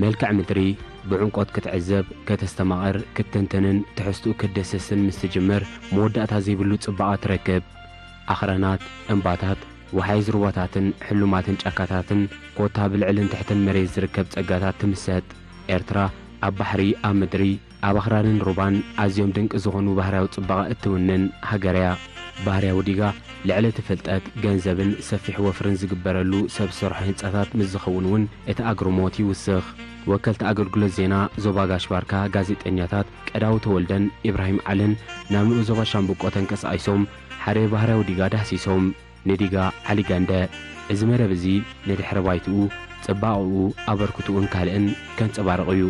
መልክዕ ምድሪ ብዕምቆት ክትዕዘብ፣ ከተስተማቕር፣ ክትትንትንን ትሕዝትኡ ክትድህስስን ምስ ትጅምር፣ መወዳእታ ዘይብሉ ጽባቐ ትረክብ። ኣኽራናት፣ እምባታት፣ ወሓይዝ ሩባታትን ሕሉማትን ጫካታትን፣ ኮታ ብልዕልን ትሕትን መሬት ዝርከብ ጸጋታት ትምሰጥ። ኤርትራ ኣብ ባሕሪ፣ ኣብ ምድሪ፣ ኣብ ኣኽራንን ሩባን ኣዝዮም ድንቂ ዝኾኑ ባህርያዊ ጽባቐ እትውንን ሃገር እያ። ባህርያዊ ዲጋ ልዕሊ እቲ ፍልጠት፣ ገንዘብን ሰፊሕ ወፍርን ዝግበረሉ ሰብ ዝሰርሖ ህንጻታት ምስ ዝኸውን እውን እቲ ኣግርሞት ይውስኽ። ወከልቲ ኣገልግሎት ዜና ዞባ ጋሽ ባርካ፣ ጋዜጠኛታት ቀዳው ተወልደን ኢብራሂም ዓልን ናብ ንኡስ ዞባ ሻምብቆ ተንቀሳቒሶም ሓደ ባህርያዊ ዲጋ ዳህሲሶም። ንዲጋ ዓሊገንደ። እዚ መደብ እዚ ንድሕረ ባይትኡ፣ ጽባቐኡ፣ ኣበርክትኡን ካልእን ከንጸባርቕ እዩ።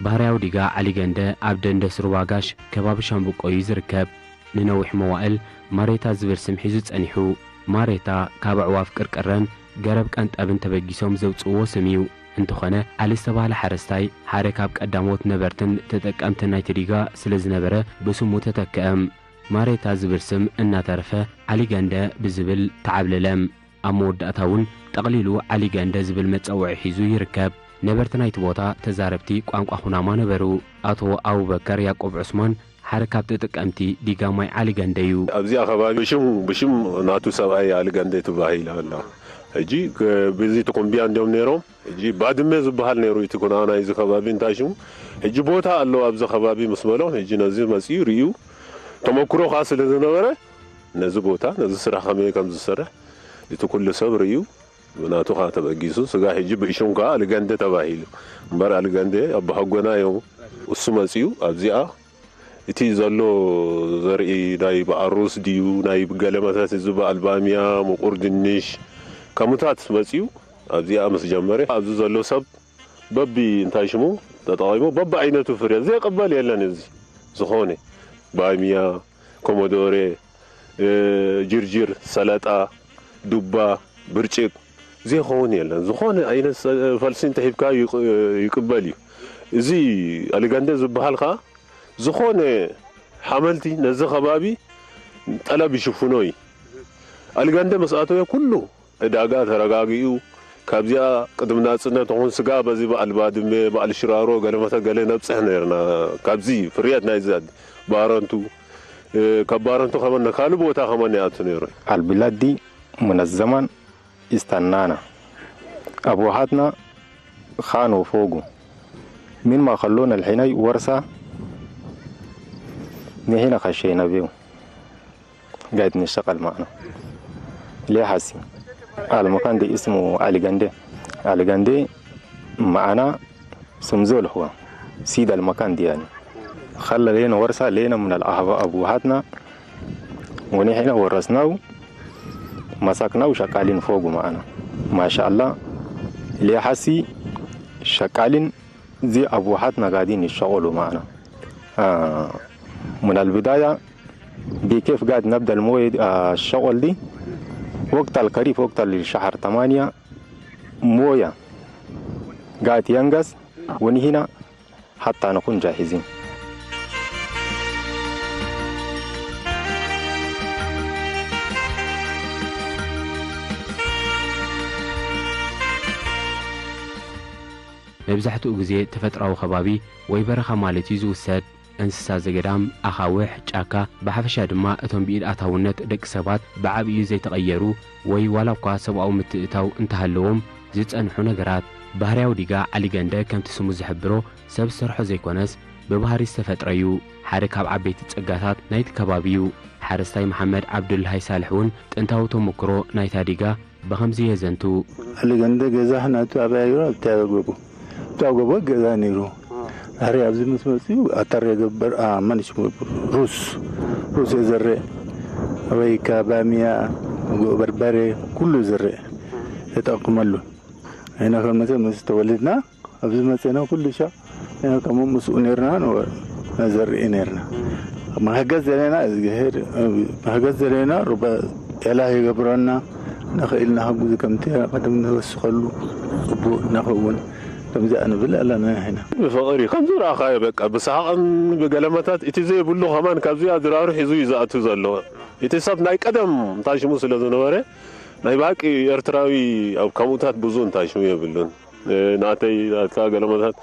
ባህርያዊ ዲጋ ዓሊገንደ ኣብ ደንደስ ሩባ ጋሽ ከባቢ ሻምብቆ እዩ ዝርከብ። ንነዊሕ መዋእል ማሬታ ዝብል ስም ሒዙ ጸኒሑ። ማሬታ ካብ ኣዕዋፍ ቅርቅረን ገረብ ቀንጠብን ተበጊሶም ዘውጽእዎ ስም እዩ። እንተኾነ፣ ዓሊ ዝተባህለ ሓረስታይ ሓደ ካብ ቀዳሞት ነበርትን ተጠቀምትን ናይቲ ዲጋ ስለ ዝነበረ ብስሙ ተተክአ። ማሬታ ዝብል ስም እናተረፈ ዓሊገንደ ብዝብል ተዓብለለ። ኣብ መወዳእታ እውን ጠቕሊሉ ዓሊገንደ ዝብል መጸውዒ ሒዙ ይርከብ። ነበርቲ ናይቲ ቦታ ተዛረብቲ ቋንቋ ኩናማ ነበሩ። ኣቶ ኣቡበከር ያዕቆብ ዑስማን ሓደ ካብ ተጠቀምቲ ዲጋ ማይ ዓሊገንደ እዩ። ኣብዚኣ ከባቢ ብሽም፣ ብሽም ናቱ ሰብኣይ ዓሊገንደ ትባሂል ኣላ። ሕጂ ከ-፣ በዚ ተኮምቢያ እንዲዮም ነይሮም። ሕጂ ባድመ ዝበሃል ነይሩ እቲ ኩና ናይዚ ከባቢ እንታይ ሽሙ። ሕጂ ቦታ ኣሎ ኣብዚ ከባቢ ምስ በሎም፣ ሕጂ ነዚ መጺኡ ርእዩ ተመክሮ ኸኣ ስለ ዝነበረ፣ ነዚ ቦታ፣ ነዚ ስራሕ ከመይ ከም ዝሰርሕ እቲ ኩሉ ሰብ ርእዩ፣ ብናቱ ኸኣ ተበጊሱ፣ ስጋ ሕጂ ብሽም ከኣ ኣልገንደ ተባሂሉ። እምበር ኣልገንደ ኣቦሓጎና እዮም። እሱ መጺኡ ኣብዚኣ እቲ ዘሎ ዘርኢ ናይ በኣሩስ ድዩ፣ ናይ ገለ መተት እዚ በኣል ባምያ፣ ምቁር ድንሽ፣ ከምኡታት መጺኡ ኣብዚኣ ምስ ጀመረ፣ ኣብዚ ዘሎ ሰብ በቢ እንታይ ሽሙ ተጠቒሙ፣ በቢ ዓይነቱ ፍርያት ዘይቅበል የለን። እዚ ዝኾነ ባምያ፣ ኮሞዶሬ፣ እ፣ ጅርጅር፣ ሰላጣ፣ ዱባ፣ ብርጭቅ ዘይኸውን የለን። ዝኾነ ዓይነት ሰ-፣ ፈልሲ እንተሂብካ ይቅ-፣ ይቅበል እዩ። እዚ ኣሊጋንደ ዝበሃል ከኣ ዝኾነ ሓመልቲ ነዚ ከባቢ ጠለብ ይሽፍኖ እዩ። ኣሊጋንደ ምስ ኣተወ ኩሉ ዕዳጋ ተረጋጊኡ፣ ካብዚኣ ቅድሚ ናጽነት ኹን ስጋ በዚ በዓል ባድመ፣ በዓል ሽራሮ፣ ገለ መተ ገለ ነብጽሕ ነርና። ካብዚ ፍርያት ናይዚ ባረንቱ፣ እ፣ ካብ ባረንቱ ከመን ካልእ ቦታ ከመን ይኣቱ ነይሩ። البلاد دي من الزمن استنانا. أبوهاتنا خانوا فوقه. من ما خلونا الحين أي ورثة نحن خشينا بيه. قاعد نشتغل معنا. ليه حسي؟ المكان ده اسمه علي قندي. علي قندي معنا سمزول هو. سيد المكان دي يعني. خلى لينا ورثة لينا من الأهو-، أبوهاتنا. ونحن ورثناه. مسكناه وشغالين فوقه معنا. ما شاء الله. ليه حسي شغالين زي أبوهاتنا قاعدين يشتغلوا معنا. آه، من البداية بكيف قاعد نبدأ الموية دي، آه، الشغل دي؟ وقت القريب، وقت الشهر تمانية، موية قاعد ينقص، ونحن حتى نكون جاهزين. መብዛሕትኡ ግዜ ተፈጥሮኣዊ ከባቢ ወይ በረኻ ማለት እዩ ዝውሰድ። እንስሳ ዘገዳም፣ ኣኻውሕ፣ ጫካ፣ ብሓፈሻ ድማ እቶም ብኢድ ኣታውነት ደቂ ሰባት ብዓብዩ ዘይተቐየሩ ወይ ዋላ እኳ ሰብኣዊ ምትእታው እንተሃለዎም ዝጸንሑ ነገራት። ባህርያዊ ዲጋ ዓሊገንደ ከምቲ ስሙ ዝሕብሮ ሰብ ዝሰርሖ ዘይኮነስ ብባህሪ ዝተፈጥረ እዩ። ሓደ ካብ ዓበይቲ ጸጋታት ናይቲ ከባቢ እዩ። ሓረስታይ መሓመድ ዓብዱልሃይ ሳልሕ እውን ጥንታዊ ተሞክሮ ናይታ ዲጋ ብኸምዚ የዘንቱ። ዓሊገንደ ገዛ ናቱ ኣበይ እዩ? ኣብታ ጎቦ፣ ኣብታ ጎቦ ገዛ ነይሩ። ድሕሪ ኣብዚ ምስ መፅኡ ኣተር የገብር፣ አ፣ መን ሽሙ? ሩስ፣ ሩስ የዘርእ። ወይ ከባሚያ፣ ጉዕ በርበሬ፣ ኩሉ ዝርእ ተጠቅመሉ። ኣይና ከመተ ምስ ተወለድና ኣብዚ መፅና ኩሉ ሻ ከምኡ ምስኡ ነርና፣ ነዘርኢ ነርና። ማሕገዝ ዘለና እግዚኣብሔር፣ ማሕገዝ ዘለና ሩባ ያላ ይገብረና። ንኽእል ንሓግዙ ከምቲ ቀደም ንወስኸሉ ጽቡቕ ንኸውን ከምዚኣ ንብል ኣለና ኢና። ብፍቕሪ ከም ዝረኣኻዮ በቃ ብሰሓቕን ብገለመታት እቲ ዘይብሉ ከማን ካብዚኣ ድራሩ ሒዙ እዩ ዝኣቱ ዘሎ። እቲ ሰብ ናይ ቀደም እንታይ ሽሙ ስለ ዝነበረ ናይ ብሓቂ ኤርትራዊ ኣብ ከምኡታት ብዙ እንታይ ሽሙ የብሉን። እ፣ ናተይ ኣታ ገለመታት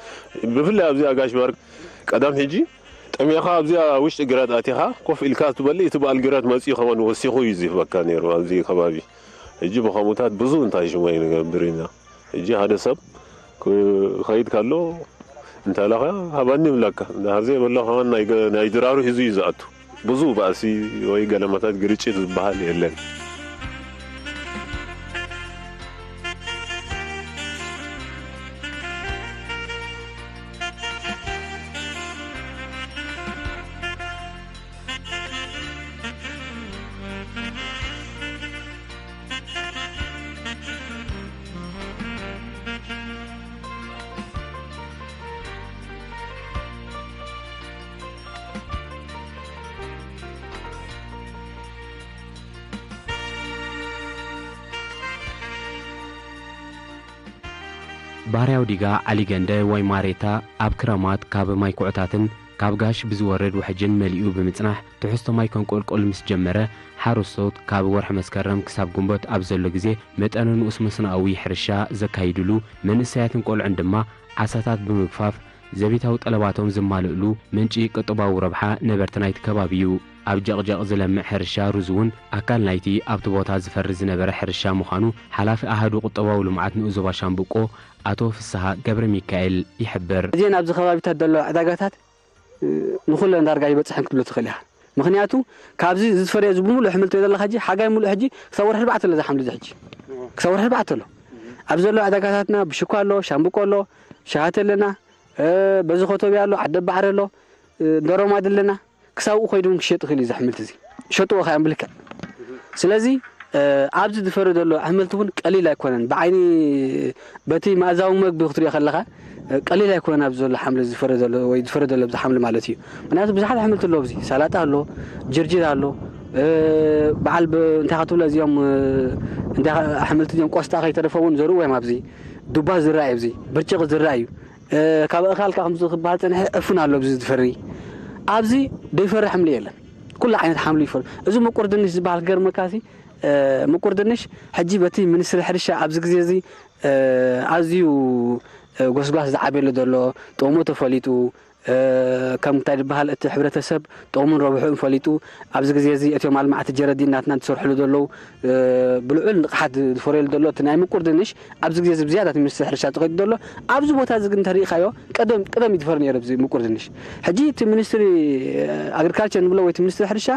ብፍላይ ኣብዚኣ ጋሽ ባርክ ቀደም ሕጂ ጠሚኻ ኣብዚኣ ውሽጢ ግራት ኣቲኻ ኮፍ ኢልካ ትበልእ፣ እቲ በዓል ግራት መጺኡ ከማን ወሲኹ እዩ ዝህበካ ነይሩ ኣብዚ ከባቢ። ሕጂ ብኸምኡታት ብዙ እንታይ ሽሙ ኣይንገብር ኢና። ሕጂ ሓደ ሰብ ክኸይድ ከሎ እንተለኻ ሃባኒ ይብለካ። እንድሕር ዘይበሎ ከማን ናይ ገ-፣ ናይ ድራሩ ሒዙ እዩ ዝኣቱ። ብዙ ባእሲ ወይ ገለመታት ግርጭት ዝበሃል የለን። ባህርያዊ ዲጋ ዓሊገንደ ወይ ማሬታ ኣብ ክረማት ካብ ማይ ኩዕታትን ካብ ጋሽ ብዝወርድ ውሕጅን መሊኡ ብምጽናሕ ትሕዝቶ ማይ ከንቆልቆል ምስ ጀመረ፣ ሓረስቶት ካብ ወርሒ መስከረም ክሳብ ግንቦት ኣብ ዘሎ ግዜ መጠኑ ንኡስ መስኖኣዊ ሕርሻ ዘካይድሉ፣ መንእሰያትን ቆልዑን ድማ ዓሳታት ብምግፋፍ ዘቤታዊ ጠለባቶም ዘማልእሉ ምንጪ ቁጠባዊ ረብሓ ነበርቲ ናይቲ ከባቢ እዩ። ኣብ ጀቕጀቕ ዝለምዕ ሕርሻ ሩዝ እውን ኣካል ናይቲ ኣብቲ ቦታ ዝፈሪ ዝነበረ ሕርሻ ምዃኑ ሓላፊ ኣሃዱ ቁጠባዊ ልምዓት ንኡስ ዞባ ሻምብቆ ኣቶ ፍስሃ ገብረ ሚካኤል ይሕብር። እዚአን ኣብዚ ከባቢታት ዘለዋ ዕዳጋታት፣ እ፣ ንኹለን ዳርጋ ይበጽሐን ክትብሎ ትኽእል ኢኻ። ምኽንያቱ ካብዚ ዝተፈረየ እዚ ብምሉእ ኣሕምልቲ ዘለኻ ሕጂ ሓጋይ ምሉእ ሕጂ ክሳብ ወርሒ ኣርባዕተ ኣሎ ዝሓምሊ እዚ ሕጂ። ክሳብ ወርሒ ኣርባዕተ ኣሎ። ኣብ ዘለዋ ዕዳጋታትና ብሽኳ ኣሎ፣ ሻምብቆ ኣሎ፣ ሸሃተ ኣለና፣ እ፣ በዚ ኮቶብያ ኣሎ፣ ዓዲ ባዕሪ ኣሎ፣ እ፣ ደሮማድ ኣለና። ክሳብ ኣብኡ ከይዱ እውን ክሸጥ ይኽእል እዩ እዚ ኣሕምልቲ እዚ። ይሸጥዎ ከ እዮም ብልክዕ። ስለዚ፣ እ፣ ኣብዚ ዝፈሪ ዘሎ ኣሕምልቲ እውን ቀሊል ኣይኮነን። ብዓይኒ በቲ መኣዛዊ መግቢ ክትሪኦ ከለኻ፣ እ፣ ቀሊል ኣይኮነን ኣብዚ ዘሎ ሓምሊ ዝፈሪ ዘሎ ወይ ዝፈሪ ዘሎ ኣብዚ ሓምሊ ማለት እዩ። ምኽንያቱ ብዙሓት ኣሕምልቲ ኣሎ ኣብዚ። ሰላጣ ኣሎ፣ ጅርጅር ኣሎ፣ እ፣ በዓል ብ-፣ እንታይ ክትብሎ እዚኦም፣ እ፣ እንታይ ኣሕምልቲ እዚኦም ቆስጣ ከይተረፈ እውን ዘርኡ እዮም ኣብዚ። ዱባ ዝረኣይ ኣብዚ፣ ብርጭቕ ዝረኣይ እዩ። እ፣ ካብ ኣእኻል ከኣ ከምዚ ክበሃል ጸኒሐ ዕፉን ኣሎ ኣብዚ ዝፈሪ። ኣብዚ ዘይፈሪ ሓምሊ የለን። ኩሉ ዓይነት ሓምሊ ይፈሪ። እዚ ምቁር ድንሽ ዝበሃል ክገርመካሲ፣ እ፣ ምቁር ድንሽ ሕጂ በቲ ሚኒስትሪ ሕርሻ ኣብዚ ግዜ እዚ፣ እ፣ ኣዝዩ፣ እ፣ ጎስጓስ ዝዓብየሉ ዘሎ፣ ጥቕሙ ተፈሊጡ፣ እ፣ ከም እንታይ ዝበሃል እቲ ሕብረተሰብ ጥቕሙን ረብሕኡን ፈሊጡ ኣብዚ ግዜ እዚ እቶም ኣልማዕቲ ጀረዲን ናትና ዝሰርሕሉ ዘለዉ፣ እ፣ ብልዑል ንቕሓት ዝፈርየሉ ዘሎ እቲ ናይ ምቁር ድንሽ ኣብዚ ግዜ እዚ ብዝያዳ እቲ ሚኒስትሪ ሕርሻ ተኸይዱ ዘሎ። ኣብዚ ቦታ እዚ ግን እንተሪእኻዮ ቀደም፣ ቀደም እዩ ዝፈሪ ነይሩ ኣብዚ ምቁር ድንሽ። ሕጂ እቲ ሚኒስትሪ ኣግሪካልቸር ንብሎ ወይ እቲ ሚኒስትሪ ሕርሻ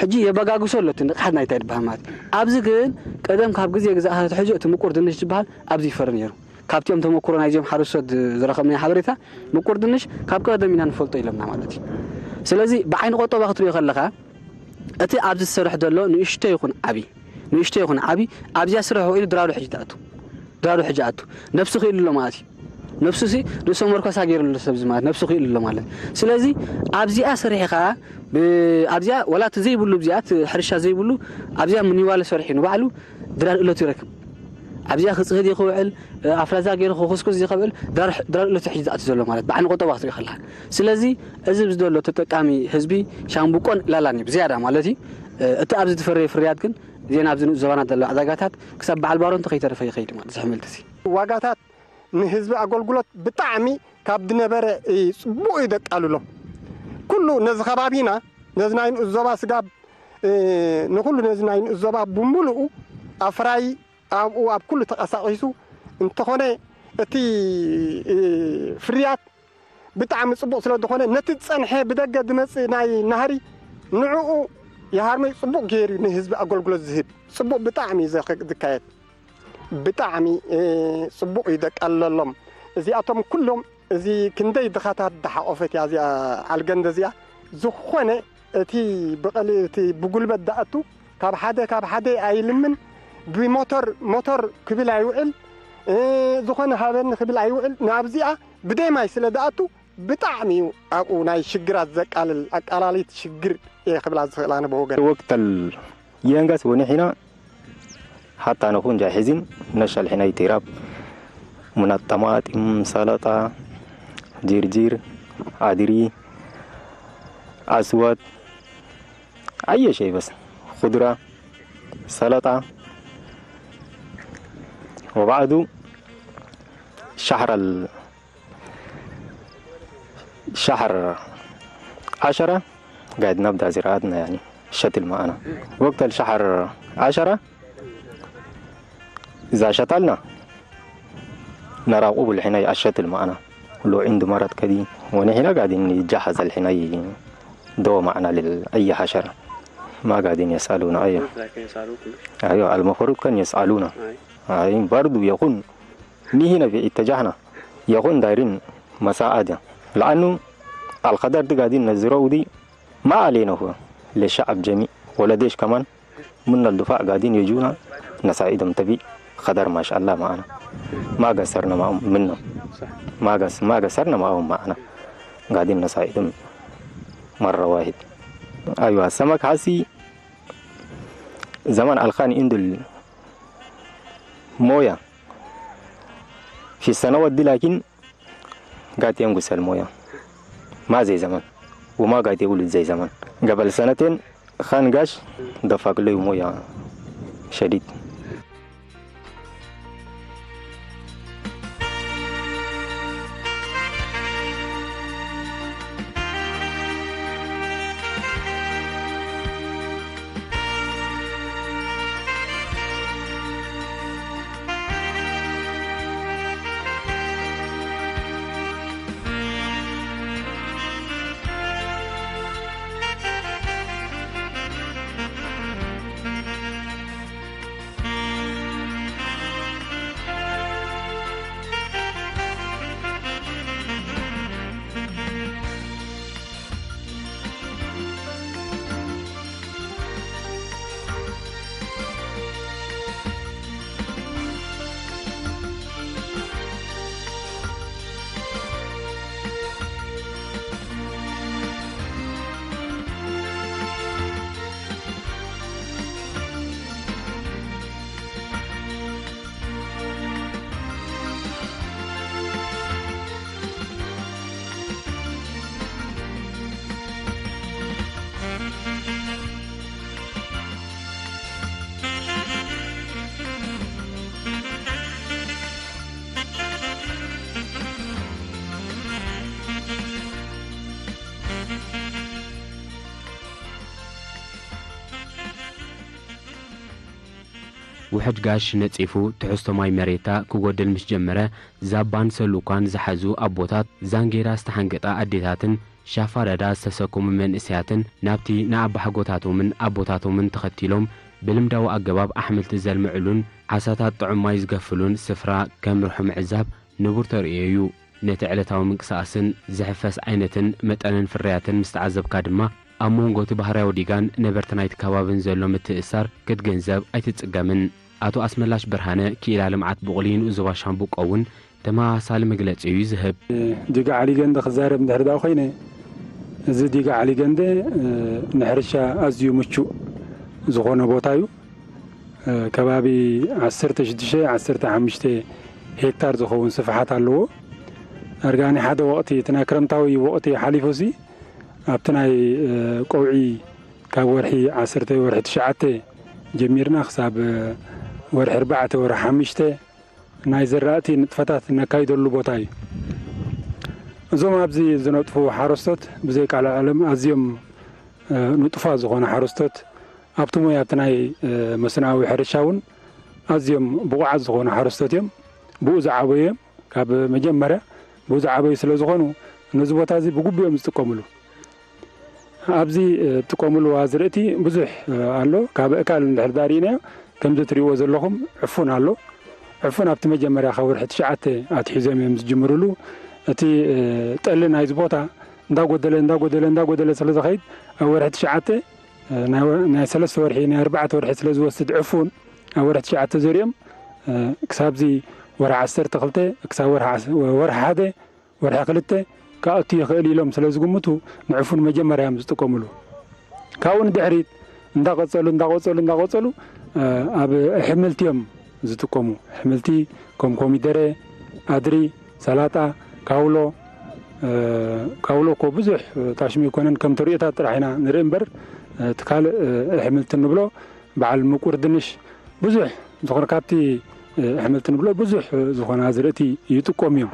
ሕጂ የበጋግሶ ኣሎ እቲ ንቕሓት ናይታ ይድበሃል ማለት። ኣብዚ ግን ቀደም ካብ ግዜ ግዛእ ኣትሒዙ እቲ ምቁር ድንሽ ዝበሃል ኣብዚ ይፈሪ ነይሩ። ካብቲኦም ተመክሮ ናይዚኦም ሓረስቶት ዝረኸብናዮ ሓበሬታ ምቁር ድንሽ ካብ ቀደም ኢና ንፈልጦ ኢሎምና ማለት እዩ። ስለዚ ብዓይኒ ቆጠባ ክትሪኦ ከለኻ እቲ ኣብዚ ዝሰርሕ ዘሎ ንእሽቶ ይኹን ዓቢ፣ ንእሽቶ ይኹን ዓቢ ኣብዚኣ ስርሑ ኢሉ ድራሩ ሕጂ ትኣቱ። ድራሩ ሕጂ ኣቱ። ነብሱ ክኢሉ ኣሎ ማለት እዩ። ነብሱ ሲ ርእሰ መርኮሳ ገይሩ ኣሎ ሰብ እዚ ማለት ነብሱ ክኢሉ ኣሎ ማለት። ስለዚ ኣብዚኣ ሰሪሕኻ ብ-፣ ኣብዚኣ ወላ እቲ ዘይብሉ ኣብዚኣ እቲ ሕርሻ ዘይብሉ ኣብዚኣ ምኒዋለ ሰሪሑ ንባዕሉ ድራር እለቱ ይረክብ። ኣብዚኣ ክጽህድ እዩ ክውዕል፣ ኣፍራዛ ገይሩ ክኹስኩስ እዩ ክውዕል፣ ድራር፣ ድራር እለቱ ሕጂ ዝኣቱ ዘሎ ማለት ብዓይኒ ቆጠባ ክትሪኦ ከለኻ። ስለዚ እዚ ኣብዚ ዘሎ ተጠቃሚ ህዝቢ ሻምብቆን ላላን እዩ ብዝያዳ ማለት እዩ። እቲ ኣብዚ ዝፈረየ ፍርያት ግን እዘን ኣብዚ ንኡስ ዞባና ዘለዋ ዕዳጋታት ክሳብ በዓል ባሮንቶ ከይተረፈ ይኸይድ ማለት እዚ ኣሕምልቲ እዚ። ዋጋታት ንህዝቢ ኣገልግሎት ብጣዕሚ ካብ ዝነበረ እዩ ጽቡቕ እዩ ዘቃልሎ። ኩሉ ነዚ ከባቢና፣ ነዚ ናይ ንኡስ ዞባ ስጋብ፣ እ፣ ንኹሉ ነዚ ናይ ንኡስ ዞባ ብምሉኡ ኣፍራዪ ኣብኡ ኣብ ኩሉ ተቐሳቒሱ እንተኾነ እቲ ፍርያት ብጣዕሚ ጽቡቕ ስለ ዝኾነ፣ ነቲ ዝጸንሐ ብደገ ዝመጽእ ናይ ናህሪ ንዕኡ የሃርመይ ጽቡቕ ገይሩ ንህዝቢ ኣገልግሎት ዝህብ ጽቡቕ ብጣዕሚ እዩ ዘኸ-፣ ዝካየድ። ብጣዕሚ ጽቡቕ እዩ ዘቃልለሎም። እዚኣቶም ኩሎም፣ እዚ ክንደይ ድኻታት ዝሓቖፈት እያ እዚኣ ዓልገንደ እዚኣ። ዝኾነ እቲ ብቐሊ-፣ እቲ ብጉልበት ዝኣቱ ካብ ሓደ፣ ካብ ሓደ ኣይልምን። ብሞተር፣ ሞተር ክብል ኣይውዕል፣ እ፣ ዝኾነ ሃበኒ ክብል ኣይውዕል። ናብዚኣ ብደማይ ስለ ዝኣቱ ብጣዕሚ እዩ ኣብኡ ናይ ሽግራት ዘቃልል፣ ኣቃላሊት ሽግር እየ ክብላ ዝኽእል ኣነ ብወገን። وقت اليانغاس ونحن حتى نكون جاهزين نشأل حين ايتراب من الطماطم، سلطة، جرجير، عدري، أسود، أي شيء بس، خضرة، سلطة. وبعد شهر ال-، شهر عشرة قاعد نبدأ زراعتنا، يعني شتل معنا. وقت الشهر عشرة إذا شتلنا نراقب الحين الشتل معنا، لو عنده مرض كذي، ونحن قاعدين نتجهز الحين دواء معنا لأي حشرة. ما قاعدين يسألونا، أيوة. لكن يسألوكم. أيوة، المفروض كان يسألونا. أي. أي، برضو يكون نحن في اتجاهنا يكون دايرين مساعدة، لأنه الخضار دي قاعدين نزرعه دي ما علينا، هو للشعب جميع ولا ديش كمان. من الدفاع قاعدين يجونا نساعدهم، تبي خضار ما شاء الله معنا، ما قصرنا معهم منهم، ما قص-، ما قصرنا معهم معنا، قاعدين نساعدهم مرة واحد. أيوة، السمك حسي زمان الخان عنده الموية في السنوات دي، لكن قاعد ينقص الموية، ما زي زمان، وما قاعد يولد زي زمان. قبل سنتين خان قاش دفق له موية شديد. ውሕጅ ጋሽ ነጺፉ ትሕዝቶ ማይ መሬታ ክጎድል ምስ ጀመረ፣ ዛባን ሰሉኳን ዝሓዙ ኣቦታት፣ ዛንጌራ ዝተሓንገጣ ኣዴታትን ሻፋዳዳ ዝተሰከሙ መንእሰያትን ናብቲ ንኣባሓጎታቶምን ኣቦታቶምን ተኸቲሎም ብልምዳዊ ኣገባብ ኣሕምልቲ ዘልምዕሉን ዓሳታት ጥዑም ማይ ዝገፍሉን ስፍራ ከምርሑ ምዕዛብ ንቡር ተርእዮ እዩ። ነቲ ዕለታዊ ምንቅስቓስን ዝሕፈስ ዓይነትን መጠንን ፍርያትን ምስ ተዓዘብካ ድማ፣ ኣብ መንጎ እቲ ባህርያዊ ዲጋን ነበርቲ ናይቲ ከባብን ዘሎ ምትእስሳር ክትግንዘብ ኣይትጽገምን። ኣቶ ኣስመላሽ ብርሃነ፣ ክኢላ ልምዓት ብቑሊ ንኡስ ዞባ ሻምብቆ እውን ተመሳሳሊ መግለጺ እዩ ዝህብ። ዲጋ ዓሊገንደ ክዛረብ እንድሕር ደኣ ኮይነ፣ እዚ ዲጋ ዓሊገንደ፣ እ፣ ንሕርሻ ኣዝዩ ምቹእ ዝኾነ ቦታ እዩ። እ፣ ከባቢ ዓሰርተ ሽዱሽተ፣ ዓሰርተ ሓሙሽተ ሄክታር ዝኸውን ስፍሓት ኣለዎ። ኣርጋኒ ሓደ ወቕቲ፣ እቲ ናይ ክረምታዊ ወቕቲ ሓሊፉሲ፣ ኣብቲ ናይ፣ እ፣ ቀውዒ ካብ ወርሒ ዓሰርተ፣ ወርሒ ትሽዓተ ጀሚርና ክሳብ፣ እ፣ ወርሒ ኣርባዕተ፣ ወርሒ ሓሙሽተ ናይ ዘራእቲ ንጥፈታት ነካይደሉ ቦታ እዩ። እዞም ኣብዚ ዝነጥፉ ሓረስቶት ብዘይ ካልእ ዓለም ኣዝዮም፣ እ፣ ንጡፋት ዝኾኑ ሓረስቶት፣ ኣብቲ ሞያ ኣብቲ ናይ፣ እ፣ መስኖኣዊ ሕርሻ እውን ኣዝዮም ብቑዓት ዝኾኑ ሓረስቶት እዮም። ብኡ ዝዓበዩ እዮም። ካብ መጀመርያ ብዙ ዓበዩ ስለ ዝኾኑ ነዚ ቦታ እዚ ብግቡእ እዮም ዝጥቀምሉ። ኣብዚ እትጥቀምሉ ኣዝርእቲ ብዙሕ ኣሎ። ካብ እካል እንድሕር ዳርኢናዮ ከምዚ ትሪእዎ ዘለኹም ዕፉን ኣሎ። ዕፉን ኣብቲ መጀመርያ ካብ ወርሒ ትሽዓተ ኣትሒዞም እዮም ዝጅምርሉ። እቲ ጠሊ ናይዚ ቦታ እንዳጎደለ እንዳጎደለ እንዳጎደለ ስለ ዝኸይድ ኣብ ወርሒ ትሽዓተ ናይ ሰለስተ ወርሒ ናይ ኣርባዕተ ወርሒ ስለ ዝወስድ ዕፉን ኣብ ወርሒ ትሽዓተ ዘሪኦም ክሳብዚ ወርሒ ዓሰርተ ክልተ ክሳብ ወርሒ ሓደ ወርሒ ክልተ ክኣቱ ይኽእል ኢሎም ስለ ዝግምቱ ንዕፉን መጀመርያ እዮም ዝጥቀምሉ። ካብኡ ንድሕሪት እንዳቐጸሉ እንዳቐጸሉ እንዳቐጸሉ ኣብ ኣሕምልቲ እዮም ዝጥቀሙ። ኣሕምልቲ ከም ኮሚደረ፣ ኣድሪ፣ ሰላጣ፣ ካውሎ። ካውሎ እኮ ብዙሕ ታሽሙ ኣይኮነን፣ ከም ተርእዮታት ጥራሕ ኢና ንርኢ እምበር እቲ ካልእ ኣሕምልቲ ንብሎ በዓል ምቁር ድንሽ ብዙሕ ዝኾነ ካብቲ ኣሕምልቲ ንብሎ ብዙሕ ዝኾነ ኣዝርእቲ ይጥቀሙ እዮም።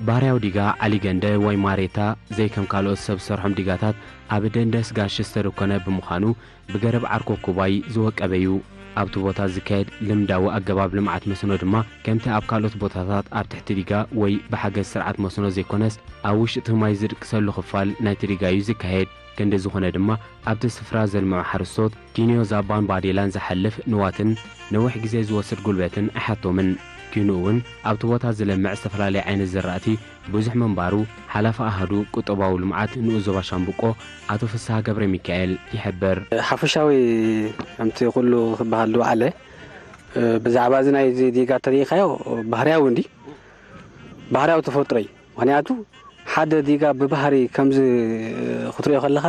ባህርያዊ ዲጋ ዓሊገንደ ወይ ማሬታ ዘይከም ካልኦት ሰብ ዝሰርሖም ዲጋታት ኣብ ደንደስ ጋሽ ዝተደኮነ ብምዃኑ ብገረብ ዓርኮኩባይ ዝወቀበ እዩ። ኣብቲ ቦታ ዝካየድ ልምዳዊ ኣገባብ ልምዓት መስኖ ድማ ከምቲ ኣብ ካልኦት ቦታታት ኣብ ትሕቲ ዲጋ ወይ ብሓገዝ ስርዓት መስኖ ዘይኮነስ ኣብ ውሽጢ ማይ ዝድቅሰሉ ክፋል ናይቲ ዲጋ እዩ ዝካየድ። ክንዲ ዝኾነ ድማ ኣብቲ ስፍራ ዘልምዑ ሓረስቶት ኪንዮ ዛባን ባዴላን ዝሓልፍ ንዋትን ነዊሕ ግዜ ዝወስድ ጉልበትን ኣይሓቶምን። ኪንኡ እውን ኣብቲ ቦታ ዝለምዕ ዝተፈላለየ ዓይነት ዝራእቲ ብዙሕ ምንባሩ ሓላፊ ኣሃዱ ቁጠባዊ ልምዓት ንኡስ ዞባ ሻምብቆ ኣቶ ፍስሃ ገብረሚካኤል ይሕብር። ሓፈሻዊ ከምቲ ኩሉ ክበሃል ዝወዓለ ብዛዕባ እዚ ናይ ዲጋ ተሪኢኻዮ ባህርያዊ እንዲ ባህርያዊ ተፈጥሮ እዩ። ምኽንያቱ ሓደ ዲጋ ብባህሪ ከምዚ ክትሪኦ ከለኻ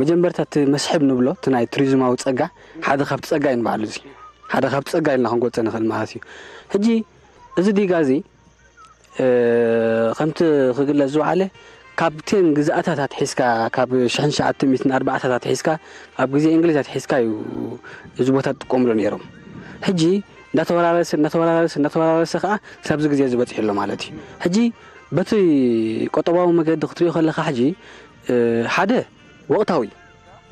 መጀመርታ እቲ መስሕብ ንብሎ እቲ ናይ ቱሪዝማዊ ፀጋ ሓደ ካብቲ ፀጋ እዩ ንባዕሉ እዚ ሓደ ካብቲ ፀጋ ኢልና ክንጎፀ ንኽእል ማለት እዩ። ሕጂ እዚ ዲጋ እዚ ከምቲ ክግለፅ ዝወዓለ ካብ ቴን ግዝኣታት ኣትሒዝካ ካብ ሽሕን ትሽዓተ ሚእትን ኣርባዕታት ኣትሒዝካ ኣብ ግዜ እንግሊዝ ኣትሒዝካ እዩ እዚ ቦታ ዝጥቀምሉ ነይሮም። ሕጂ እንዳተወራረሰ እንዳተወራረሰ እንዳተወራረሰ ከዓ ክሳብዚ ግዜ ዝበፅሕ ኣሎ ማለት እዩ። ሕጂ በቲ ቆጠባዊ መገዲ ክትሪኦ ከለካ ሕጂ ሓደ ወቅታዊ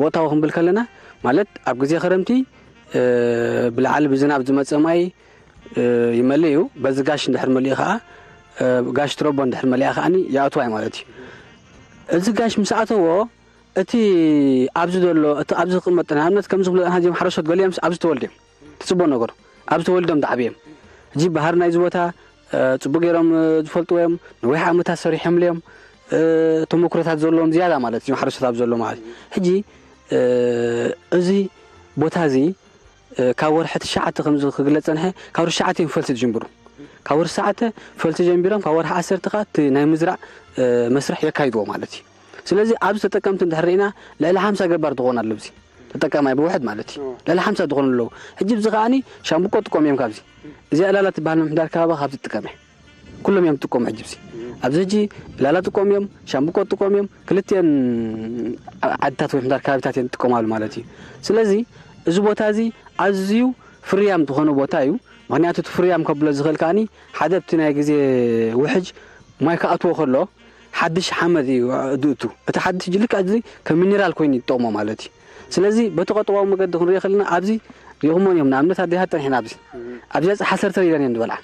ወቅታዊ ክንብል ከለና ማለት ኣብ ግዜ ክረምቲ ብላዕሊ ብዝናብ ዝመፀ ማይ ይመልእ እዩ። በዚ ጋሽ እንድሕር መሊኡ ከዓ ጋሽ ትረቦ እንድሕር መሊኣ ከዓ ይኣትዋ እዩ ማለት እዩ። እዚ ጋሽ ምስ ኣተዎ እቲ ኣብዚ ዘሎ እቲ ኣብዚ ዝቕመጥ ንኣብነት ከምዚ ክብለና ዚም ሓረሶት ገሊኦም ኣብዚ ተወልድዮም ትፅቡቅ ነገሩ ኣብዚ ተወልዶም ዝዓብዮም ሕጂ ባህር ናይዚ ቦታ ፅቡቅ ገይሮም ዝፈልጥዎ እዮም። ነዊሕ ዓመታት ሰሪሖምሉ እዮም። ተመክሮታት ዘለዎም ዝያዳ ማለት እዮም ሓረሶት ኣብ ዘሎ ማለት ሕጂ እዚ ቦታ እዚ ካብ ወርሒ ትሽዓተ ከምዚ ክግለፅ ፀንሐ ካብ ወርሒ ትሽዓተ እዮም ፈልሲ ዝጅምሩ ካብ ወርሒ ትሽዓተ ፈልሲ ጀምቢሮም ካብ ወርሒ ዓሰርተ ከዓ እቲ ናይ ምዝራእ መስርሕ የካይድዎ ማለት እዩ። ስለዚ ኣብዚ ተጠቀምቲ እንድሕር ርኢና ልዕሊ ሓምሳ ገባር ትኾን ኣሎ ብዚ ተጠቀማይ ብውሕድ ማለት እዩ ልዕሊ ሓምሳ ዝኾኑ ኣለዉ። ሕጂ ብዚ ከዓኒ ሻምብቆ ጥቀም እዮም ካብዚ እዚኣ ዕላላ ትበሃል ምምሕዳር ከባቢ ካብዚ ትጥቀም እየ ኩሎም እዮም ትጥቀሙ ሕጂ ብዚ ኣብዚ ሕጂ ዕላላ ጥቀም እዮም ሻምብቆ ጥቀም እዮም ክልቲአን ዓድታት ወይ ምሕዳር ከባቢታት እየን ትጥቀማሉ ማለት እዩ። ስለዚ እዚ ቦታ እዚ ኣዝዩ ፍርያም ዝኾነ ቦታ እዩ። ምክንያቱ እቲ ፍርያም ከብሎ ዝኽእል ከዓኒ ሓደ ኣብቲ ናይ ግዜ ውሕጅ ማይ ክኣትዎ ከሎ ሓድሽ ሓመድ እዩ ድእቱ እቲ ሓድሽ ሕጂ ልክዕ እዚ ከም ሚኒራል ኮይኑ ይጠቕሞ ማለት እዩ። ስለዚ በቲ ቆጠባዊ መገዲ ክንሪኦ ከለና ኣብዚ ሪኹሞን እዮም ንኣብነት ኣዴታት ጠኒሕና ኣብዚ ኣብዚኣ ሓሰርተ ኢለን እየን ዝበልዓ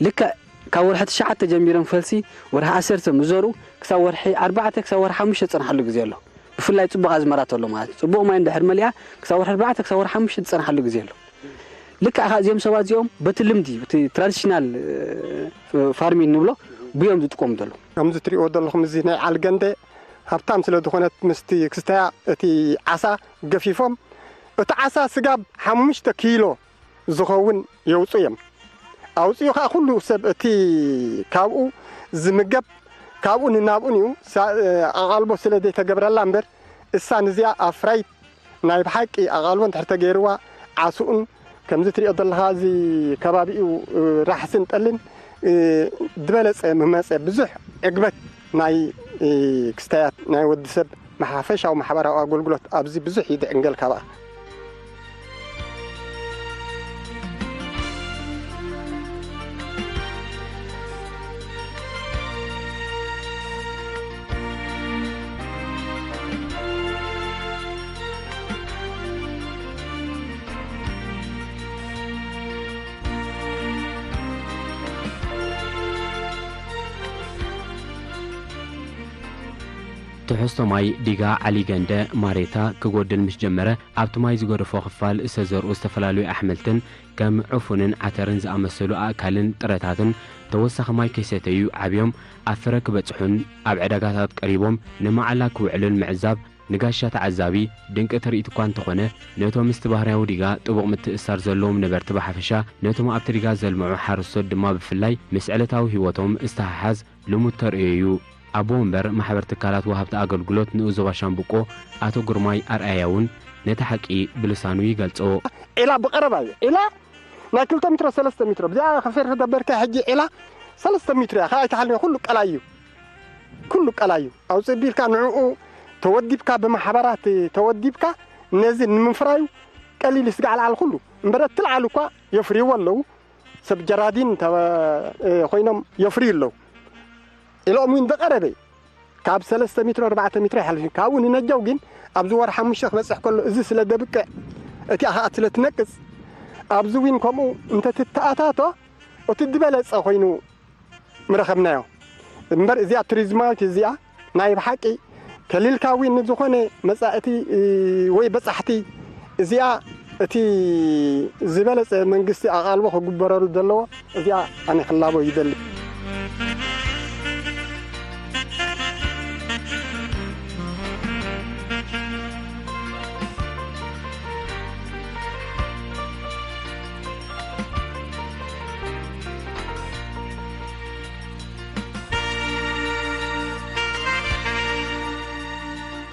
ልክዕ ካብ ወርሒ ትሽዓተ ጀሚሮም ፈልሲ ወርሒ ዓሰርተ ምስ ዘርኡ ክሳብ ወርሒ ኣርባዕተ ክሳብ ወርሒ ሓሙሽተ ዝፀንሓሉ ግዜ ኣሎ። ብፍላይ ፅቡቕ ኣዝመራ ተሎ ማለት እዩ ፅቡቕ ማይ እንድሕር መሊኣ ክሳብ ወርሒ ኣርባዕተ ክሳብ ወርሒ ሓሙሽተ ዝፀንሓሉ ግዜ ኣሎ። ልክዕ ከዓ እዚኦም ሰባት እዚኦም በቲ ልምዲ እቲ ትራዲሽናል ፋርሚንግ ንብሎ ብዮም ዝጥቀሙ ዘለዉ። ከምዚ ትሪእዎ ዘለኹም እዚ ናይ ዓልገንደ ሃብታም ስለ ዝኾነት ምስቲ ክስተያ እቲ ዓሳ ገፊፎም እቲ ዓሳ ስጋብ ሓሙሽተ ኪሎ ዝኸውን የውፅኡ እዮም። ኣውፅኡ ከዓ ኩሉ ሰብ እቲ ካብኡ ዝምገብ ካብኡን ናብኡን እዩ። ሳ-፣ ኣቓልቦ ስለ ዘይተገብረላ እምበር፣ እሳ ንዚኣ ኣፍራይት ናይ ብሓቂ ኣቓልቦ እንድሕር ተገይርዋ፣ ዓስኡን ከምዚ ትሪኦ ዘለኻ፣ እዚ ከባቢኡ ራሕስን ጠልን ዝበለጸ ምመጸ፣ ብዙሕ ዕግበት ናይ ክስታያት ናይ ወዲ ሰብ ሓፈሻዊ ማሕበራዊ ኣገልግሎት ኣብዚ ብዙሕ ይድዕንገል ካብኣ። ትሕዝቶ ማይ ዲጋ ዓሊገንደ ማሬታ ክጎድል ምስ ጀመረ፣ ኣብቲ ማይ ዝገደፎ ክፋል ዝተዘርኡ ዝተፈላለዩ ኣሕምልትን ከም ዕፉንን ዓተርን ዝኣመሰሉ ኣእካልን ጥረታትን ተወሳኺ ማይ ከይሰተዩ ዓብዮም ኣብ ፍረ ክበጽሑን ኣብ ዕዳጋታት ቀሪቦም ንመዓላ ክውዕሉን ምዕዛብ ንጋሻ ተዓዛቢ ድንቂ ትርኢት እኳ እንተኾነ፣ ነቶም ምስቲ ባህርያዊ ዲጋ ጥቡቕ ምትእስሳር ዘለዎም ነበርቲ ብሓፈሻ፣ ነቶም ኣብቲ ዲጋ ዘልምዑ ሓረስቶት ድማ ብፍላይ ምስ ዕለታዊ ህይወቶም ዝተሓሓዝ ልሙድ ተርእዮ እዩ። ኣቦ ወንበር ማሕበር ትካላት ወሃብቲ ኣገልግሎት ንኡስ ዞባ ሻምብቆ ኣቶ ግርማይ ኣርኣያ እውን ነቲ ሓቂ ብልሳኑ ይገልጾ። ዒላ ብቐረባ እዩ። ዒላ ናይ ክልተ ሜትሮ፣ ሰለስተ ሜትሮ። ብዚኣ ከፌር ተደበርካ ሕጂ ዒላ ሰለስተ ሜትሮ እያ። ካብ ኣይተሓልዮ ኩሉ ቀላይ እዩ። ኩሉ ቀላይ እዩ። ኣውፅእ ቢልካ ንዕኡ ተወዲብካ፣ ብማሕበራት ተወዲብካ ነዚ ንምፍራዩ ቀሊል እዩ። ስጋዕ ለዓል ኩሉ እምበረ ትልዓሉ እኳ የፍርይዎ ኣለዉ። ሰብ ጀራዲን ተበ-፣ እ፣ ኮይኖም የፍርዩ ኣለዉ። ኢሎም እውን ዝቐረበ ካብ ሰለስተ ሜትሮ፣ ኣርባዕተ ሜትሮ ይሓልፍ እዩ። ካብኡ ንነጃው ግን ኣብዚ ወርሒ ሓሙሽተ ክበጽሕ ከሎ እዚ ስለ ደብቅዕ፣ እቲኣ ኸኣ ስለ ትነቅጽ፣ ኣብዚ እውን ከምኡ እንተትተኣታቶ እቲ ዝበለጸ ኮይኑ ምረኸብናዮ። እምበር እዚኣ ቱሪዝማዊት እዚኣ ናይ ብሓቂ ከሊልካ እውን ንዝኾነ መጻእቲ ወይ በጻሕቲ እዚኣ እቲ ዝበለጸ መንግስቲ ኣቓልቦ ክግበረሉ ዘለዎ እዚኣ ኣነ ክላቦ ይደሊ።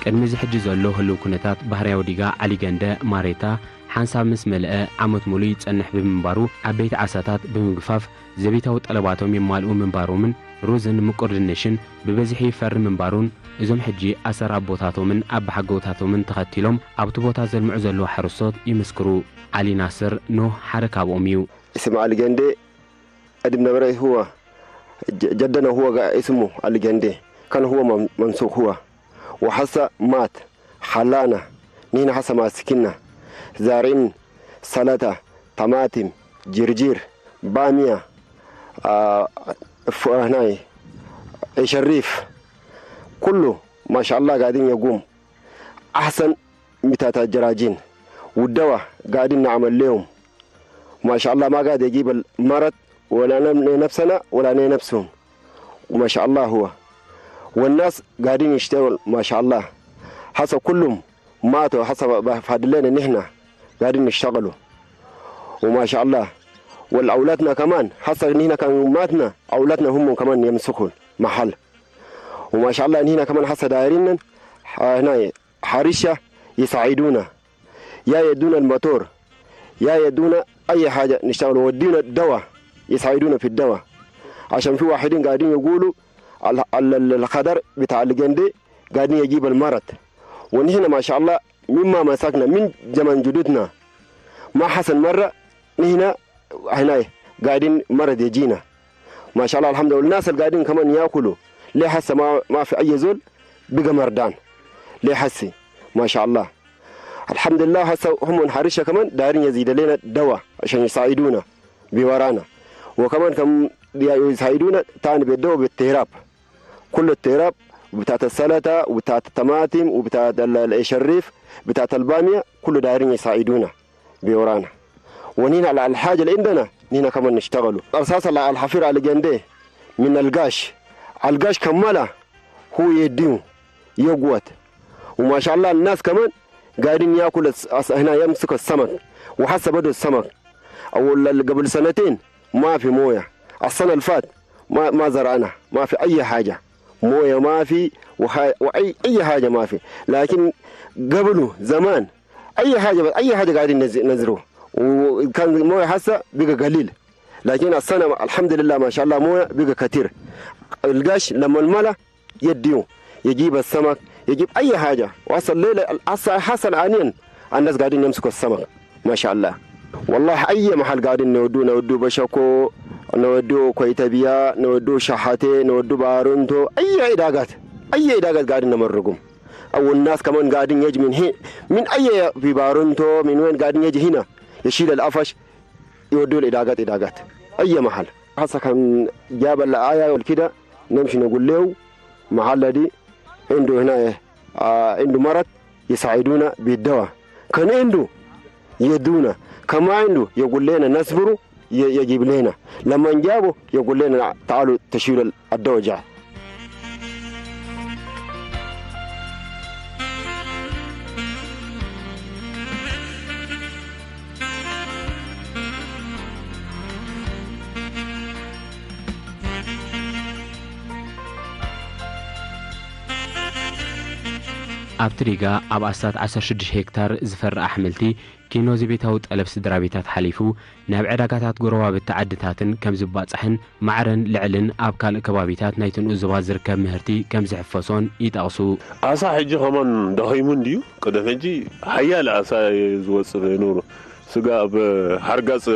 ቅድሚ እዚ ሕጂ ዘሎ ህልው ኩነታት ባህርያዊ ዲጋ ዓሊገንደ ማሬታ ሓንሳብ ምስ መልአ ዓመት ሙሉእ ይጸንሕ ብምንባሩ፣ ዓበይቲ ዓሳታት ብምግፋፍ ዘቤታዊ ጠለባቶም የማልኡ ምንባሮምን ሩዝን ምቁር ድንሽን ብበዝሒ ይፈሪ ምንባሩን፣ እዞም ሕጂ ኣሰር ኣቦታቶምን ኣባሓጎታቶምን ተኸቲሎም ኣብቲ ቦታ ዘልምዑ ዘለዉ ሓረስቶት ይምስክሩ። ዓሊ ናስር ኖህ ሓደ ካብኦም እዩ። اسم علي جندي، قديم نبرة هو، ج-، جدنا هو قا-، اسمه علي جندي، كان هو مم-، ممسوك هو. وحسا مات، خلانا، نحن حسا ماسكنا، زارعين سلطة، طماطم، جرجير، بامية، آه، ف-، هناي، شريف، كله ما شاء الله قاعدين يقوم. أحسن بتاعت الجراجين والدواء قاعدين نعمل لهم. ما شاء الله ما قاعد يجيب المرض ولا نم-، نفسنا ولا نفسهم. وما شاء الله هو. والناس قاعدين يشتغل ما شاء الله. حسب كلهم ماتوا، حسب ب-، فاضل لنا نحن قاعدين نشتغلوا. وما شاء الله. والأولادنا كمان، حسب نحن كان ماتنا، أولادنا هم كمان يمسكوا المحل. وما شاء الله نحن كمان حسب دايرين، ح-، هنا حرشة يساعدونا، يا يدونا الموتور، يا يدونا أي حاجة نشتغل، ودينا الدواء، يساعدونا في الدواء. عشان في واحدين قاعدين يقولوا ال-، ال-، ال-، الخضر بتاع الجندي قاعدين يجيب المرض. ونحن ما شاء الله مما مسكنا من زمن جدودنا ما حصل مرة نحن هنا قاعدين مرض يجينا. ما شاء الله الحمد لله، الناس اللي قاعدين كمان ياكلوا. ليه هسه ما، ما في أي زول بقى مردان؟ ليه هسه؟ ما شاء الله. الحمد لله هسه هم حرشة كمان دايرين يزيد لنا دواء عشان يساعدونا بورانا. وكمان كم يساعدونا تاني بالدواء بالتهراب. كل التهراب بتاعت السلطة وبتاعت الطماطم وبتاعت ال-، ال-، الشريف، بتاعت البامية، كله دايرين يساعدونا. بيورانا. ونحن على الحاجة اللي عندنا، نحن كمان نشتغلوا. أساسا على الحفير على جندي من القاش. القاش كمالة هو يديه يقوت. وما شاء الله الناس كمان قاعدين ياكل الس-، أس-، هنا يمسك السمك. وحسب بدو السمك. أول ال-، قبل سنتين ما في موية. السنة اللي فات ما، ما زرعنا، ما في أي حاجة. موية ما في، وح-، وأي، أي حاجة ما في. لكن قبله زمان أي حاجة، أي حاجة قاعدين نز-، نزروا. وكان موية هسه بقى قليل، لكن السنة الحمد لله ما شاء الله موية بقى كتير. القش لما الملا يديو، يجيب السمك، يجيب أي حاجة. وهسه الليلة، هسه، هسه الآنين الناس قاعدين يمسكوا السمك، ما شاء الله. والله أي محل قاعدين نودو، نودو بشكو، نودو كويتبيا، نودو شحاتي، نودو بارونتو، أي عداقات، أي عداقات قاعدين نمرقهم. أو الناس كمان قاعدين يجي من هي، من أي، في بارونتو، من وين قاعدين يجي هنا، يشيل العفش، يودوه العداقات، عداقات. أي محل. هسه كان جاب الآية والكده، نمشي نقول له محل دي عنده هنا، آه، عنده مرض، يساعدونا بالدواء. كان عنده يدونا، كما عنده يقول لنا نصبروا، ي-، يجيب لنا. لما نجابه يقول لنا: "تعالوا تشيلوا الدواء جاي". ኣብቲ ዲጋ ኣብ ኣስታት ዓሰርተ ሽዱሽተ ሄክታር ዝፈሪ ኣሕምልቲ ኪኖ ዘቤታዊ ጠለብ ስድራ ቤታት ሓሊፉ ናብ ዕዳጋታት ጎረባብቲ ዓድታትን ከም ዝባጻሕን ማዕረን ልዕልን ኣብ ካልእ ከባቢታት ናይቲ ንኡስ ዞባ ዝርከብ ምህርቲ ከም ዝሕፈሶን ይጠቕሱ። ኣሳ ሕጂ ከማን ደኺሙ እንድዩ። ቅድም ሕጂ ሓያል ኣሳ እዩ ዝወጽእ ነይሩ። ስጋ ኣብ ሓርጋጽ፣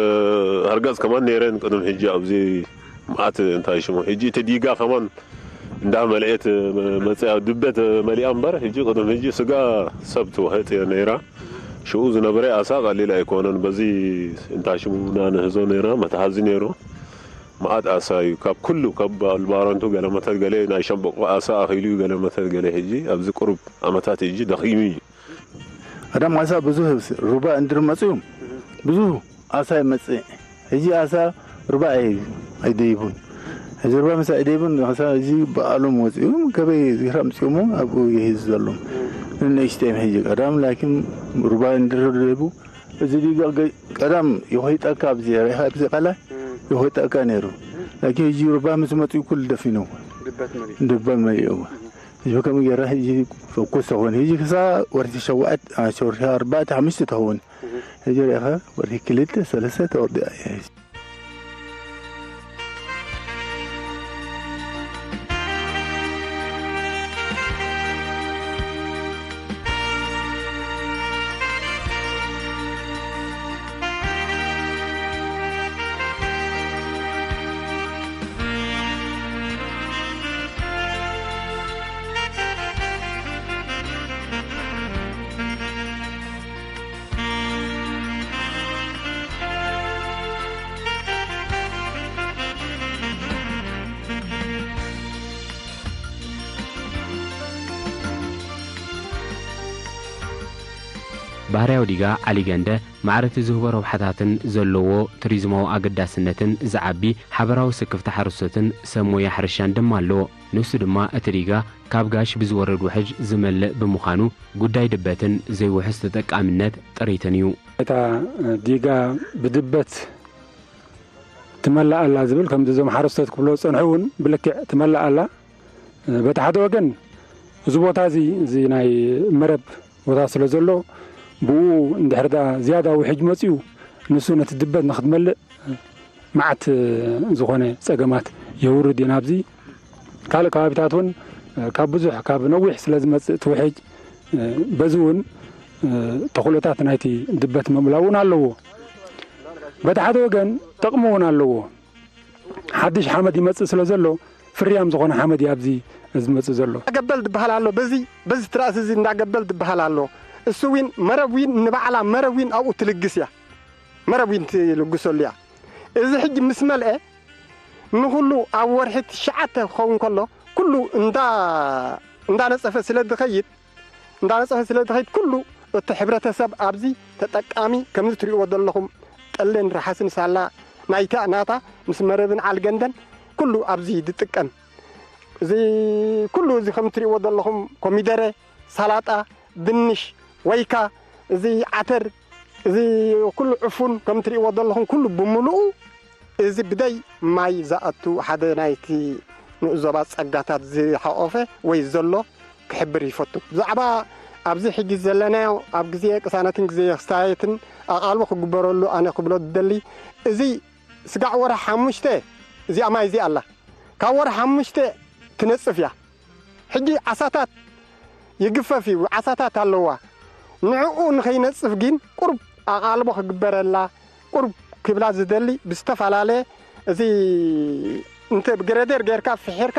ሓርጋጽ ከማን ነይረን ቅድም ሕጂ ኣብዚ መዓት እንታይ ሽሙ። ሕጂ እቲ ዲጋ ከማን እንዳ መልኤት መጽያ ድበት መሊኣ እምበር፣ ሕጂ ቅድም ሕጂ ስጋ ሰብ ትውሕጥ እያ ነይራ። ሽኡ ዝነበረ ኣሳ ቀሊል ኣይኮነን። በዚ እንታይ ሽሙ ናንህዞ ነይራ፣ መትሓዚ ነይሩ። መዓት ኣሳ እዩ። ካብ ኩሉ፣ ካብ ባረንቱ ገለመታት ገለ ናይ ሸምበቆ ኣሳ ኣኺሉ እዩ ገለመታት ገለ። ሕጂ ኣብዚ ቁሩብ ዓመታት ሕጂ ደኺሙ እዩ። ቀዳም ዓሳ ብዙህ ሩባ እንድር መጽኡ ብዙህ ዓሳ ይመጽእ። ሕጂ ዓሳ ሩባ ኣይ-፣ ኣይደይቡን። ሕጂ ሩባ ምስ ኣይደይቡን ዓሳ እዚ ብኣሎም ወጽኡ ገበይ ዚራ ምጽኡሞ ኣብኡ ይህዝ ዘሎ። ንእሽተይ ሕጂ ቀዳም ላኪን ሩባ እንድር ደይቡ እዚ ዲጋ ገ-፣ ቀዳም ይኾይጠካ ኣብዚ ሪኻ ኣብዚ ቃላይ ይኾይጠካ ነይሩ። ላኪን ሕጂ ሩባ ምስ መጽኡ ኩሉ ደፊኑ ድበት መሊኡ። ድበት መሊኡ። ሕጂ ከምኡ ገይራ ሕጂ ፈኩስ ተኾን። ሕጂ ክሳ ወርሒ ሸውዓት፣ አ፣ ወርሒ ኣርባዕተ፣ ሓሙሽተ ተኸውን። ሕጂ ርኢኻ ወርሒ ክልተ፣ ሰለስተ ተወርዲ እያ። ባህርያዊ ዲጋ ዓሊገንደ ማዕረ እቲ ዝህቦ ረብሓታትን ዘለዎ ቱሪዝማዊ ኣገዳስነትን ዝዓቢ ሓበራዊ ስክፍታ ሓረስቶትን ሰብ ሞያ ሕርሻን ድማ ኣለዎ። ንሱ ድማ እቲ ዲጋ ካብ ጋሽ ብዝወርድ ውሕጅ ዝመልእ ብምዃኑ ጉዳይ ድበትን ዘይውሑስ ተጠቃምነት ጥሪትን እዩ። እታ ዲጋ ብድበት ትመልእ ኣላ ዝብል ከምዚ እዞም ሓረስቶት ክብሎ ዝጸንሑ እውን ብልክዕ ትመልእ ኣላ። በቲ ሓደ ወገን እዚ ቦታ እዚ፣ እዚ ናይ መረብ ቦታ ስለ ዘሎ ብኡ እንድሕር ዳ ዝያዳ ውሕጅ መጺኡ ንሱ ነቲ ድበት ንክትመልእ መዓት ዝኾነ ጸገማት የውርድ እዩ ናብዚ። ካልእ ከባቢታት እውን ካብ ብዙሕ፣ ካብ ነዊሕ ስለ ዝመጽእ እቲ ውሕጅ በዚ እውን ተኽእሎታት ናይቲ ድበት ምምላእ እውን ኣለዎ። በቲ ሓደ ወገን ጥቕሚ እውን ኣለዎ። ሓድሽ ሓመድ ይመጽእ ስለ ዘሎ ፍርያም ዝኾነ ሓመድ እዩ ኣብዚ ዝመጽእ ዘሎ። እንዳገበል ዝበሃል ኣሎ። በዚ፣ በዚ ትራእሲ እዚ እንዳገበል ዝበሃል ኣሎ። እሱ ዊን መረብ ዊን ንባዕላ መረብ ዊን ኣብኡ ትልግስ እያ። መረብ ዊን ትልግሰሉ እያ። እዚ ሕጂ ምስ መልአ ንኹሉ ኣብ ወርሒ ትሽዓተ ክኸውን ከሎ ኩሉ እንዳ-፣ እንዳነጸፈ ስለ ዝኸይድ፣ እንዳነጸፈ ስለ ዝኸይድ ኩሉ እቲ ሕብረተሰብ ኣብዚ ተጠቃሚ ከምዚ ትሪእዎ ዘለኹም ጠልን ረሓስን ሳላ ናይታ ናታ ምስ መረብን ዓልገንደን ኩሉ ኣብዚ ዝጥቀም። እዚ ኩሉ እዚ ከም ትሪእዎ ዘለኹም ኮሚደረ፣ ሳላጣ፣ ድንሽ፣ ወይካ፣ እዚ ዓተር፣ እዚ ኩሉ ዕፉን ከም ትሪእዎ ዘለኹም ኩሉ ብምሉኡ እዚ ብደይ ማይ ዝኣቱ ሓደ ናይቲ ንኡስ ዞባ ጸጋታት ዝሓቖፈ ወይ ዘሎ ክሕብር ይፈቱ። ብዛዕባ ኣብዚ ሕጂ ዘለናዮ ኣብ ግዜ ቅሳነትን ግዜ ክስታየትን ኣቓልቦ ክግበረሉ ኣነ ክብሎ ዝደሊ፣ እዚ ስጋዕ ወርሒ ሓሙሽተ እዚኣ ማይ እዚኣ ኣላ። ካብ ወርሒ ሓሙሽተ ትነጽፍ እያ። ሕጂ ዓሳታት ይግፈፍ እዩ፣ ዓሳታት ኣለዋ። ንዕኡ ንኸይነጽፍ ግን ቁሩብ ኣቓልቦ ክግበረላ፣ ቁሩብ ክብላ ዝደሊ ብዝተፈላለየ፣ እዚ እንተ ብግሬደር ጌርካ ፍሒርካ፣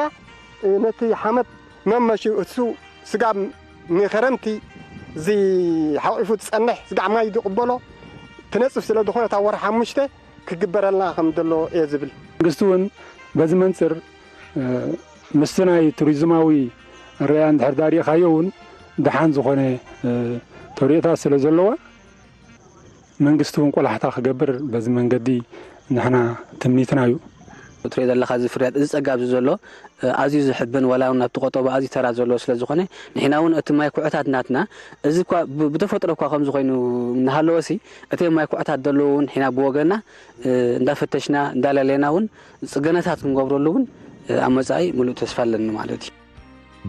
ነቲ ሓመድ መመሽኡ እሱ ስጋብ ንኸረምቲ እዚ ሓቒፉ ዝጸንሕ ስጋዕ ማይ ዝቕበሎ ትነጽፍ ስለ ዝኾነ፣ እታ ወርሒ ሓሙሽተ ክግበረልና ከም ዘሎ እየ ዝብል። መንግስቲ እውን በዚ መንጽር፣ እ፣ ምስቲ ናይ ቱሪዝማዊ ርያ እንድሕር ዳሪእኻዮ እውን ደሓን ዝኾነ፣ እ፣ ተርእዮታት ስለ ዘለዋ፣ መንግስቲ እውን ቆላሕታ ክገብር በዚ መንገዲ ንሕና ትምኒትና እዩ። ትሪኦ ዘለኻ እዚ ፍርያት፣ እዚ ጸጋ ኣብዚ ዘሎ፣ እ፣ ኣዝዩ ዝሕብን፣ ዋላ እውን ኣብቲ ቆጠባ ኣዝዩ ተራ ዘለዎ ስለ ዝኾነ፣ ንሕና እውን እቲ ማይ ኩዕታት ናትና፣ እዚ እኳ ብ-፣ ብተፈጥሮ እኳ ከምዚ ኮይኑ እናሃለወሲ፣ እቲ ማይ ኩዕታት ዘለዎ እውን ንሕና ብወገንና፣ እ፣ እንዳፈተሽና፣ እንዳለለና እውን ጽገናታት ክንገብረሉ እውን፣ እ፣ ኣብ መጻኢ ምሉእ ተስፋ ኣለኒ ማለት እዩ።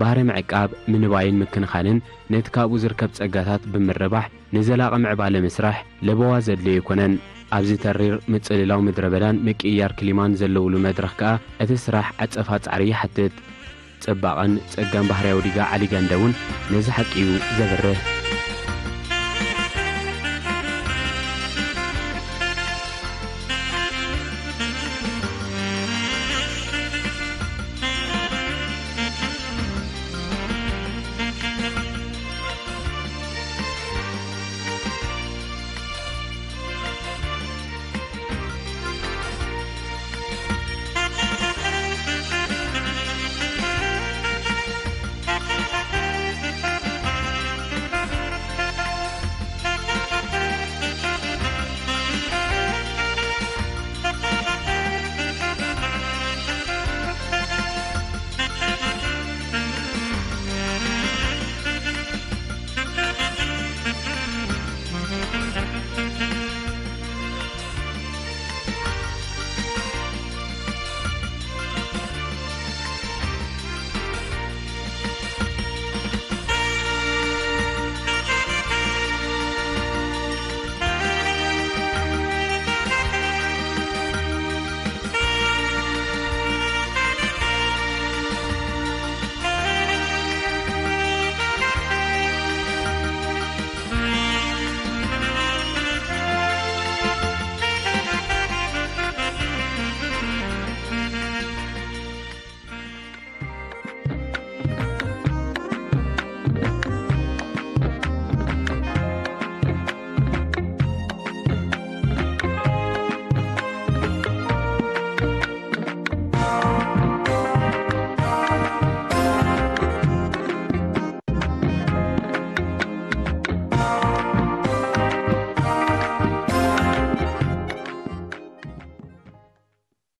ባህሪ ምዕቃብ፣ ምንባይን ምክንኻንን ነቲ ካብኡ ዝርከብ ጸጋታት ብምርባሕ ንዘላቒ ምዕባለ ምስራሕ ለበዋ ዘድልዮ ኣይኮነን። ኣብዚ ተሪር ምጽልላው ምድረ በዳን ምቅይያር ክሊማን ዘለውሉ መድረኽ ከኣ እቲ ስራሕ ዓጸፋ ጻዕሪ ይሓትት። ጽባቐን ጸጋን ባህርያዊ ዲጋ ዓሊ ገንደ እውን ነዚ ሓቂ እዩ ዘብርህ።